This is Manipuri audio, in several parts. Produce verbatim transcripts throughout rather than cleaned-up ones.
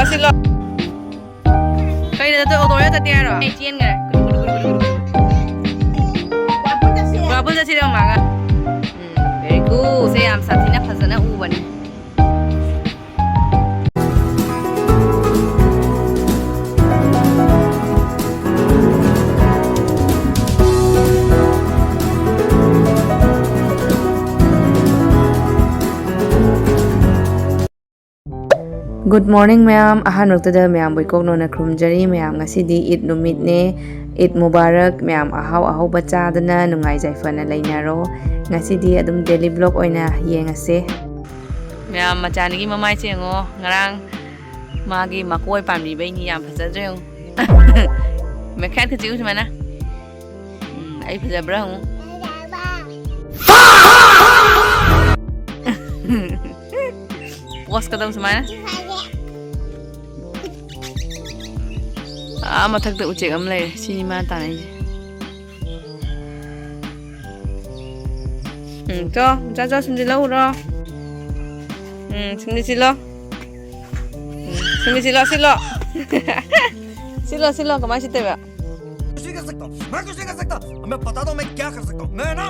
ꯁꯤꯜꯂꯣ꯫ ꯀꯩꯅꯣ ꯅꯠꯇ꯭ꯔꯣ, ꯑꯣꯇꯣ ꯆꯠꯇꯦ ꯍꯥꯏꯔꯣ? ꯑꯩ ꯆꯦꯟꯈ꯭ꯔꯦ꯫ ꯋꯥꯄꯨ ꯆꯠꯁꯤꯔ ꯃꯥꯒ? ꯎꯝ, very good. ꯁꯦ ꯌꯥꯝ ꯁꯥꯊꯤꯅ ꯐꯖꯅ ꯎꯕꯅꯦ꯫ Good morning ꯃꯌꯥꯝ꯫ ꯑꯍꯥꯟꯕꯃꯛꯇꯗ ꯃꯌꯥꯝꯕꯨ ꯏꯀꯣꯛꯅꯣꯅ ꯈꯨꯔꯨꯝꯖꯔꯤ꯫ ꯃꯌꯥꯝ, ꯉꯁꯤꯗꯤ ꯏꯗ ꯅꯨꯃꯤꯠꯅꯦ꯫ ꯏꯗ ꯃꯨꯕꯥꯔꯛ꯫ ꯃꯌꯥꯝ ꯑꯍꯥꯎ ꯑꯍꯥꯎꯕ ꯆꯥꯗꯅ ꯅꯨꯡꯉꯥꯏ ꯌꯥꯏꯐꯅ ꯂꯩꯅꯔꯣ꯫ ꯉꯁꯤꯗꯤ ꯑꯗꯨꯝ daily vlog ꯑꯣꯏꯅ ꯌꯦꯡꯉꯁꯦ꯫ ꯃꯌꯥꯝ, ꯃꯆꯥꯅꯤꯒꯤ ꯃꯃꯥꯏꯁꯦ ꯌꯦꯡꯉꯣ꯫ ꯉꯔꯥꯡ ꯃꯥꯒꯤ ꯃꯀꯣꯏ ꯄꯥꯟꯕꯤꯕꯩꯅꯤ, ꯌꯥꯝ ꯐꯖꯗ꯭ꯔꯦ ꯌꯦꯡꯉꯣ꯫ ꯃꯦꯈꯥꯏꯠꯀ ꯆꯤꯛꯎ ꯁꯨꯃꯥꯏꯅ꯫ ꯎꯝ, ꯑꯩ ꯐꯖꯕ꯭ꯔꯥ ꯍꯪꯉꯨ꯫ ꯄꯣꯁ ꯀꯗꯧ ꯁꯨꯃꯥꯏꯅ꯫ ꯑꯥ, ꯃꯊꯛꯇ ꯎꯆꯦꯛ ꯑꯃ ꯂꯩꯔꯦ꯫ ꯁꯤꯅꯤ ꯃꯥ ꯇꯥꯟꯅꯩꯁꯦ꯫ ꯎꯝ, ꯆꯣ, ꯆꯣ, ꯆꯣ, ꯁꯤꯡꯖꯨ ꯂꯧꯔꯣ꯫ ꯎꯝ, ꯁꯤꯡꯖꯨ ꯁꯤꯜꯂꯣ꯫ ꯎꯝ, ꯁꯤꯡꯖꯨ ꯁꯤꯜꯂꯣ, ꯁꯤꯜꯂꯣ꯫ ꯁꯤꯜꯂꯣ, ꯁꯤꯜꯂꯣ, ꯀꯃꯥꯏ ꯁꯤꯠꯇꯣꯏꯕ? कुछ नहीं कर सकता हूँ, मैं कुछ नहीं कर सकता। मैं बताता हूँ मैं क्या कर सकता हूँ। मैं ना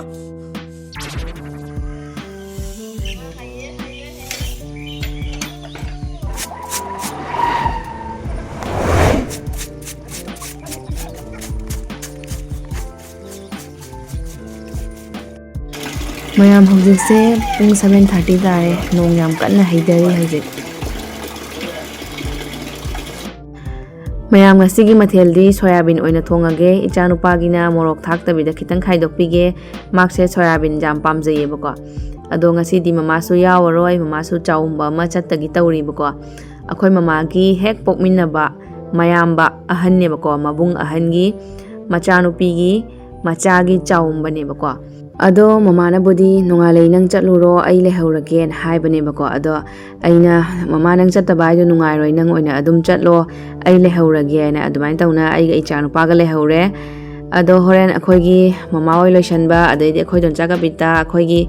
ꯃꯌꯥꯝ, ꯍꯧꯖꯤꯛꯁꯦ ꯄꯨꯡ seven thirty ꯇꯥꯔꯦ꯫ ꯅꯣꯡ ꯌꯥꯝ ꯀꯟꯅ ꯍꯩꯊꯔꯤ ꯍꯧꯖꯤꯛ꯫ ꯃꯌꯥꯝ, ꯉꯁꯤꯒꯤ ꯃꯊꯦꯜꯗꯤ ꯁꯣꯌꯥꯕꯤꯟ ꯑꯣꯏꯅ ꯊꯣꯡꯉꯒꯦ꯫ ꯏꯆꯥꯅꯨꯄꯥꯒꯤꯅ ꯃꯣꯔꯣꯛ ꯊꯥꯛꯇꯕꯤꯗ ꯈꯤꯇꯪ ꯈꯥꯏꯗꯣꯛꯄꯤꯒꯦ꯫ ꯃꯥꯛꯁꯦ ꯁꯣꯌꯥꯕꯤꯟ ꯌꯥꯝ ꯄꯥꯝꯖꯩꯌꯦꯕꯀꯣ꯫ ꯑꯗꯣ ꯉꯁꯤꯗꯤ ꯃꯃꯥꯁꯨ ꯌꯥꯎꯔꯔꯣꯏ꯫ ꯃꯃꯥꯁꯨ ꯆꯥꯎꯝꯕ ꯑꯃ ꯆꯠꯇꯒꯤ ꯇꯧꯔꯤꯕꯀꯣ꯫ ꯑꯩꯈꯣꯏ ꯃꯃꯥꯒꯤ ꯍꯦꯛ ꯄꯣꯛꯃꯤꯟꯅꯕ ꯃꯌꯥꯝꯕ ꯑꯍꯟꯅꯦꯕꯀꯣ, ꯃꯕꯨꯡ ꯑꯍꯟꯒꯤ ꯃꯆꯥꯅꯨꯄꯤꯒꯤ ꯃꯆꯥꯒꯤ ꯆꯥꯎꯝꯕꯅꯦꯕꯀꯣ꯫ ꯑꯗꯣ ꯃꯃꯥꯅꯕꯨꯗꯤ, "ꯅꯣꯡꯉꯥꯜꯂꯩ, ꯅꯪ ꯆꯠꯂꯨꯔꯣ, ꯑꯩ ꯂꯩꯍꯧꯔꯒꯦꯅ" ꯍꯥꯏꯕꯅꯦꯕꯀꯣ꯫ ꯑꯗꯣ ꯑꯩꯅ, "ꯃꯃꯥ, ꯅꯪ ꯆꯠꯇꯕ ꯍꯥꯏꯗꯣ ꯅꯨꯡꯉꯥꯏꯔꯣꯏ, ꯅꯪ ꯑꯣꯏꯅ ꯑꯗꯨꯝ ꯆꯠꯂꯣ, ꯑꯩ ꯂꯩꯍꯧꯔꯒꯦ" ꯍꯥꯏꯅ ꯑꯗꯨꯃꯥꯏꯅ ꯇꯧꯅ ꯑꯩꯒ ꯏꯆꯥꯅꯨꯄꯥꯒ ꯂꯩꯍꯧꯔꯦ꯫ ꯑꯗꯣ ꯍꯣꯔꯦꯟ ꯑꯩꯈꯣꯏꯒꯤ ꯃꯃꯥ ꯍꯣꯏ ꯂꯣꯏꯁꯟꯕ, ꯑꯗꯩꯗꯤ ꯑꯩꯈꯣꯏ ꯗꯣꯟꯆꯥ ꯀꯕꯤꯇꯥ, ꯑꯩꯈꯣꯏꯒꯤ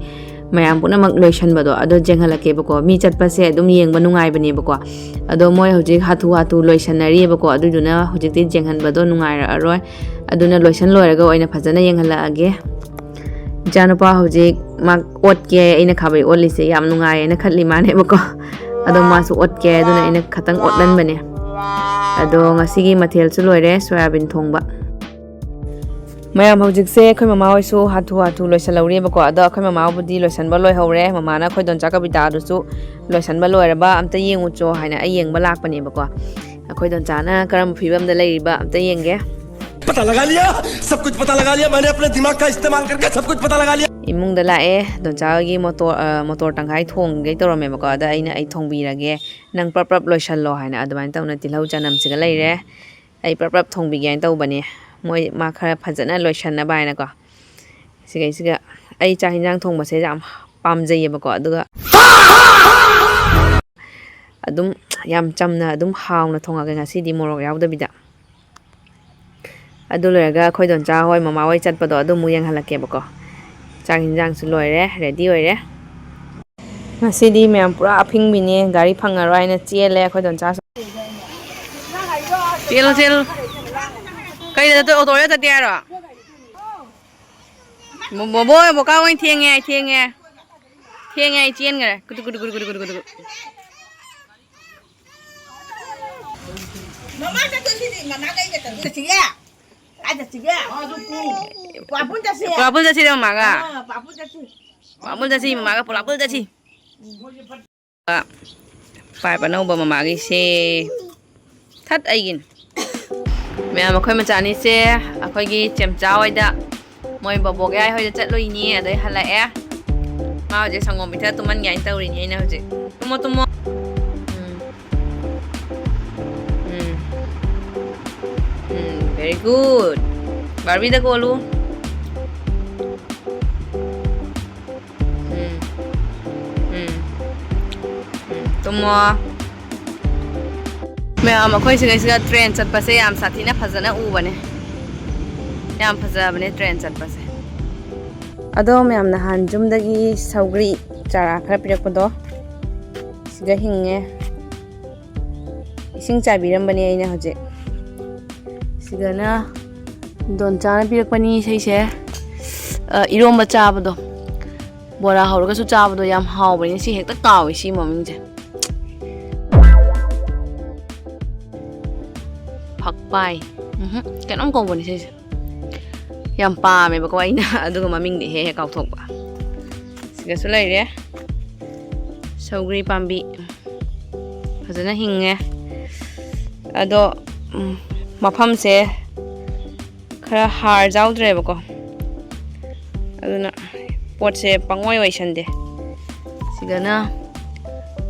ꯃꯌꯥꯝ ꯄꯨꯝꯅꯃꯛ ꯂꯣꯏꯁꯟꯕꯗꯣ ꯑꯗꯣ ꯌꯦꯡꯍꯜꯂꯛꯀꯦꯕꯀꯣ꯫ ꯃꯤ ꯆꯠꯄꯁꯦ ꯑꯗꯨꯝ ꯌꯦꯡꯕ ꯅꯨꯡꯉꯥꯏꯕꯅꯦꯕꯀꯣ꯫ ꯑꯗꯣ ꯃꯣꯏ ꯍꯧꯖꯤꯛ ꯍꯥꯊꯨ ꯍꯥꯊꯨ ꯂꯣꯏꯁꯟꯅꯔꯤꯑꯕꯀꯣ꯫ ꯑꯗꯨꯗꯨꯅ ꯍꯧꯖꯤꯛꯇꯤ ꯌꯦꯡꯍꯟꯕꯗꯣ ꯅꯨꯡꯉꯥꯏꯔꯛꯑꯔꯣꯏ꯫ ꯑꯗꯨꯅ ꯂꯣꯏꯁꯟ ꯂꯣꯏꯔꯒ ꯑꯣꯏꯅ ꯐꯖꯅ ꯌꯦꯡꯍꯜꯂꯛꯑꯒꯦ꯫ ꯏꯆꯥꯅꯨꯄꯥ ꯍꯧꯖꯤꯛ ꯃꯥ ꯑꯣꯠꯀꯦ, ꯑꯩꯅ ꯈꯥꯕꯩ ꯑꯣꯠꯂꯤꯁꯦ ꯌꯥꯝ ꯅꯨꯡꯉꯥꯏꯌꯦꯅ ꯈꯜꯂꯤ ꯃꯥꯅꯦꯕꯀꯣ꯫ ꯑꯗꯣ ꯃꯥꯁꯨ ꯑꯣꯠꯀꯦ, ꯑꯗꯨꯅ ꯑꯩꯅ ꯈꯇꯪ ꯑꯣꯠꯍꯟꯕꯅꯦ꯫ ꯑꯗꯣ ꯉꯁꯤꯒꯤ ꯃꯊꯦꯜꯁꯨ ꯂꯣꯏꯔꯦ, ꯁꯣꯌꯥꯕꯤꯟ ꯊꯣꯡꯕ꯫ ꯃꯌꯥꯝ, ꯍꯧꯖꯤꯛꯁꯦ ꯑꯩꯈꯣꯏ ꯃꯃꯥ ꯍꯣꯏꯁꯨ ꯍꯥꯊꯨ ꯍꯥꯊꯨ ꯂꯣꯏꯁꯜꯍꯧꯔꯤꯕꯀꯣ꯫ ꯑꯗꯣ ꯑꯩꯈꯣꯏ ꯃꯃꯥꯕꯨꯗꯤ ꯂꯣꯏꯁꯟꯕ ꯂꯣꯏꯍꯧꯔꯦ꯫ ꯃꯃꯥꯅ ꯑꯩꯈꯣꯏ ꯗꯣꯟꯆꯥ ꯀꯕꯤꯇꯥꯗꯨꯁꯨ ꯂꯣꯏꯁꯟꯕ ꯂꯣꯏꯔꯕ ꯑꯝꯇ ꯌꯦꯡꯉꯨꯆꯣ ꯍꯥꯏꯅ ꯑꯩ ꯌꯦꯡꯕ ꯂꯥꯛꯄꯅꯦꯕꯀꯣ꯫ ꯑꯩꯈꯣꯏ ꯗꯣꯟꯆꯥꯅ ꯀꯔꯝꯕ ꯐꯤꯕꯝꯗ ꯂꯩꯔꯤꯕ ꯑꯝꯇ ꯌꯦꯡꯒꯦ꯫ पता लगा लिया, सब कुछ पता लगा लिया। मैंने अपने दिमाग का इस्तेमाल करके सब कुछ पता लगा लिया। ꯏꯃꯨꯡꯗ ꯂꯥꯛꯑꯦ꯫ ꯗꯣꯟꯆꯥ ꯍꯣꯏꯒꯤ ꯃꯣꯇꯣꯔ, ꯑ, ꯃꯣꯇꯣꯔ ꯇꯪꯈꯥꯏ ꯊꯣꯡꯒꯦ ꯇꯧꯔꯝꯃꯦꯕꯀꯣ꯫ ꯑꯗ ꯑꯩꯅ, "ꯑꯩ ꯊꯣꯡꯕꯤꯔꯒꯦ, ꯅꯪ ꯄ꯭ꯔꯞ ꯄ꯭ꯔꯞ ꯂꯣꯏꯁꯜꯂꯣ" ꯍꯥꯏꯅ ꯑꯗꯨꯃꯥꯏꯅ ꯇꯧꯅ ꯇꯤꯜꯍꯧ ꯆꯅꯝꯁꯤꯒ ꯂꯩꯔꯦ꯫ ꯑꯩ ꯄ꯭ꯔꯞ ꯄ꯭ꯔꯞ ꯊꯣꯡꯕꯤꯒꯦ ꯍꯥꯏꯅ ꯇꯧꯕꯅꯦ꯫ ꯃꯣꯏ ꯃꯥ ꯈꯔ ꯐꯖꯅ ꯂꯣꯏꯁꯟꯅꯕ ꯍꯥꯏꯅꯀꯣ꯫ ꯁꯤꯈꯩꯁꯤꯒ ꯑꯩ ꯆꯥꯛ ꯍꯤꯟꯖꯥꯡ ꯊꯣꯡꯕꯁꯦ ꯌꯥꯝ ꯄꯥꯝꯖꯩꯌꯦꯕꯀꯣ꯫ ꯑꯗꯨꯒ ꯑꯗꯨꯝ ꯌꯥꯝ ꯆꯝꯅ, ꯑꯗꯨꯝ ꯍꯥꯎꯅ ꯊꯣꯡꯉꯒꯦ ꯉꯁꯤꯗꯤ, ꯃꯣꯔꯣꯛ ꯌꯥꯎꯗꯕꯤꯗ꯫ ꯑꯗꯨ ꯂꯣꯏꯔꯒ ꯑꯩꯈꯣꯏ ꯗꯣꯟꯆꯥ ꯍꯣꯏ, ꯃꯃꯥ ꯍꯣꯏ ꯆꯠꯄꯗꯣ ꯑꯗꯨ ꯑꯃꯨꯛ ꯌꯦꯡꯍꯜꯂꯛꯀꯦꯕꯀꯣ꯫ ꯆꯥꯛ ꯍꯤꯟꯖꯥꯡꯁꯨ ꯂꯣꯏꯔꯦ, ꯔꯦꯗꯤ ꯑꯣꯏꯔꯦ꯫ ꯉꯁꯤꯗꯤ ꯃꯌꯥꯝ ꯄꯨꯔꯥ ꯑꯐꯤꯡꯕꯤꯅꯦ, ꯒꯥꯔꯤ ꯐꯪꯉꯔꯣꯏ ꯍꯥꯏꯅ ꯆꯦꯜꯂꯦ ꯑꯩꯈꯣꯏ ꯗꯣꯟꯆꯥꯁꯨ꯫ ꯆꯦꯜꯂꯣ, ꯆꯦꯜꯂꯣ꯫ ꯀꯩꯗ ꯆꯠꯇꯣꯏ? ꯑꯣꯇꯣꯗ ꯆꯠꯇꯦ ꯍꯥꯏꯔꯣ? ꯕꯣ-, ꯕꯣꯕꯣ, ꯕꯣꯀꯥ ꯍꯣꯏ ꯊꯦꯡꯉꯦ, ꯊꯦꯡꯉꯦ꯫ ꯊꯦꯡꯉꯦ, ꯑꯩ ꯆꯦꯟꯈ꯭ꯔꯦ꯫ ꯀꯨꯗꯨ, ꯀꯨꯗꯨ, ꯀꯨꯗꯨ꯫ ꯃꯃꯥ ꯆꯠꯇꯣꯏꯁꯤꯗꯤ, ꯃꯃꯥ ꯀꯩꯒ ꯆꯠꯇꯣꯏ? ꯆꯠꯁꯤꯒꯦ? ꯀꯥꯏ ꯆꯠꯁꯤꯒꯦ? ꯄꯨꯂꯥꯄꯨꯟ ꯆꯠꯁꯤ꯫ ꯄꯨꯂꯥꯄꯨꯟ ꯆꯠꯁꯤꯔ ꯃꯃꯥꯒ? ꯑꯥ, ꯄꯨꯂꯥꯄꯨꯟ ꯆꯠꯁꯤ꯫ ꯄꯨꯂꯥꯄꯨꯟ ꯆꯠꯁꯤ, ꯃꯃꯥꯒ ꯄꯨꯂꯥꯄꯨꯟ ꯆꯠꯁꯤ꯫ ꯄꯥꯏꯞ ꯑꯅꯧꯕ ꯃꯃꯥꯒꯤꯁꯦ꯫ ꯊꯠ ꯑꯩꯒꯤꯅꯤ꯫ ꯃꯌꯥꯝ, ꯑꯩꯈꯣꯏ ꯃꯆꯥꯅꯤꯁꯦ ꯑꯩꯈꯣꯏꯒꯤ ꯆꯦꯝꯆꯥ ꯍꯣꯏꯗ, ꯃꯣꯏ ꯕꯣꯕꯣꯛ ꯌꯥꯏ ꯍꯣꯏꯗ ꯆꯠꯂꯨꯏꯅꯤ, ꯑꯗꯩ ꯍꯜꯂꯛꯑꯦ꯫ ꯃꯥ ꯍꯧꯖꯤꯛ ꯁꯪꯒꯣꯝ ꯄꯤꯊꯛ ꯇꯨꯝꯍꯟꯒꯦ ꯍꯥꯏꯅ ꯇꯧꯔꯤꯅꯤ ꯑꯩꯅ ꯍꯧꯖꯤꯛ꯫ ꯇꯨꯝꯃꯣ, ꯇꯨꯝꯃꯣ꯫ ꯎꯝ꯫ ꯎꯝ꯫ ꯎꯝ, very good꯫ ꯕꯥꯔꯕꯤꯗ ꯀꯣꯜꯂꯨ꯫ ꯎꯝ꯫ ꯎꯝ꯫ ꯎꯝ꯫ ꯇꯨꯝꯃꯣ꯫ ꯃꯌꯥꯝ, ꯑꯩꯈꯣꯏ ꯁꯤꯒꯩꯁꯤꯒ ꯇ꯭ꯔꯦꯟ ꯆꯠꯄꯁꯦ ꯌꯥꯝ ꯁꯥꯊꯤꯅ ꯐꯖꯅ ꯎꯕꯅꯦ꯫ ꯌꯥꯝ ꯐꯖꯕꯅꯦ ꯇ꯭ꯔꯦꯟ ꯆꯠꯄꯁꯦ꯫ ꯑꯗꯣ ꯃꯌꯥꯝ ꯅꯍꯥꯟ ꯌꯨꯝꯗꯒꯤ ꯁꯧꯒ꯭ꯔꯤ ꯆꯥꯔꯥ ꯈꯔ ꯄꯤꯔꯛꯄꯗꯣ, ꯁꯤꯒ ꯍꯤꯡꯉꯦ꯫ ꯏꯁꯤꯡ ꯆꯥꯏꯕꯤꯔꯝꯕꯅꯦ ꯑꯩꯅ ꯍꯧꯖꯤꯛ꯫ ꯁꯤꯗꯅ ꯗꯣꯟꯆꯥꯅ ꯄꯤꯔꯛꯄꯅꯤ ꯏꯁꯩꯁꯦ꯫ ꯑ, ꯏꯔꯣꯝꯕ ꯆꯥꯕꯗꯣ, ꯕꯣꯔꯥ ꯍꯧꯔꯒꯁꯨ ꯆꯥꯕꯗꯣ ꯌꯥꯝ ꯍꯥꯎꯕꯅꯤ꯫ ꯁꯤ ꯍꯦꯛꯇ ꯀꯥꯎꯏ ꯁꯤ ꯃꯃꯤꯡꯁꯦ꯫ ꯐꯛꯄꯥꯏ꯫ ꯎꯝꯍꯨꯝ, ꯀꯩꯅꯣꯝ ꯀꯧꯕꯅꯤ ꯁꯤꯁꯦ꯫ ꯌꯥꯝ ꯄꯥꯝꯃꯦꯕꯀꯣ ꯑꯩꯅ, ꯑꯗꯨꯒ ꯃꯃꯤꯡꯗꯤ ꯍꯦꯛ ꯍꯦꯛ ꯀꯥꯎꯊꯣꯛꯄ꯫ ꯁꯤꯒꯁꯨ ꯂꯩꯔꯦ ꯁꯧꯒ꯭ꯔꯤ ꯄꯥꯝꯕꯤ, ꯐꯖꯅ ꯍꯤꯡꯉꯦ꯫ ꯑꯗꯣ, ꯎꯝ, ꯃꯐꯝꯁꯦ ꯈꯔ ꯍꯥꯔ ꯌꯥꯎꯗ꯭ꯔꯦꯕꯀꯣ, ꯑꯗꯨꯅ ꯄꯣꯠꯁꯦ ꯄꯪꯑꯣꯏ ꯑꯣꯏꯁꯟꯗꯦ꯫ ꯁꯤꯗꯅ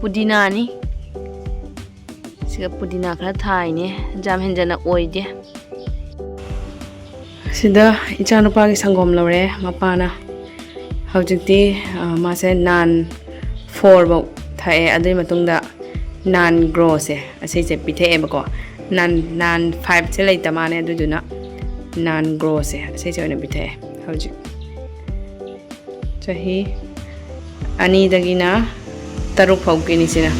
ꯄꯨꯗꯤꯅꯥꯅꯤ꯫ ꯁꯤꯒ ꯄꯨꯗꯤꯅꯥ ꯈꯔ ꯊꯥꯏꯅꯦ, ꯌꯥꯝ ꯍꯦꯟꯖꯟꯅ ꯑꯣꯏꯗꯦ꯫ ꯁꯤꯗ ꯏꯆꯥꯅꯨꯄꯥꯒꯤ ꯁꯪꯒꯣꯝ ꯂꯧꯔꯦ ꯃꯄꯥꯅ꯫ ꯍꯧꯖꯤꯛꯇꯤ, ꯑ, ꯃꯥꯁꯦ ꯅꯥꯟ ꯐꯣꯔ ꯐꯧ ꯊꯛꯑꯦ꯫ ꯑꯗꯨꯒꯤ ꯃꯇꯨꯡꯗ ꯅꯥꯟ ꯒ꯭ꯔꯣꯁꯦ ꯑꯁꯤꯁꯦ ꯄꯤꯊꯛꯑꯦꯕꯀꯣ꯫ ꯅꯥꯟ, ꯅꯥꯟ ꯐꯥꯏꯚꯁꯦ ꯂꯩꯇ ꯃꯥꯅꯦ, ꯑꯗꯨꯗꯨꯅ ꯅꯥꯟ ꯒ꯭ꯔꯣꯁꯦ ꯑꯁꯤꯁꯦ ꯑꯣꯏꯅ ꯄꯤꯊꯛꯑꯦ ꯍꯧꯖꯤꯛ꯫ ꯆꯍꯤ ꯑꯅꯤꯗꯒꯤꯅ ꯇꯔꯨꯛ ꯐꯥꯎꯒꯤꯅꯤ ꯁꯤꯅ꯫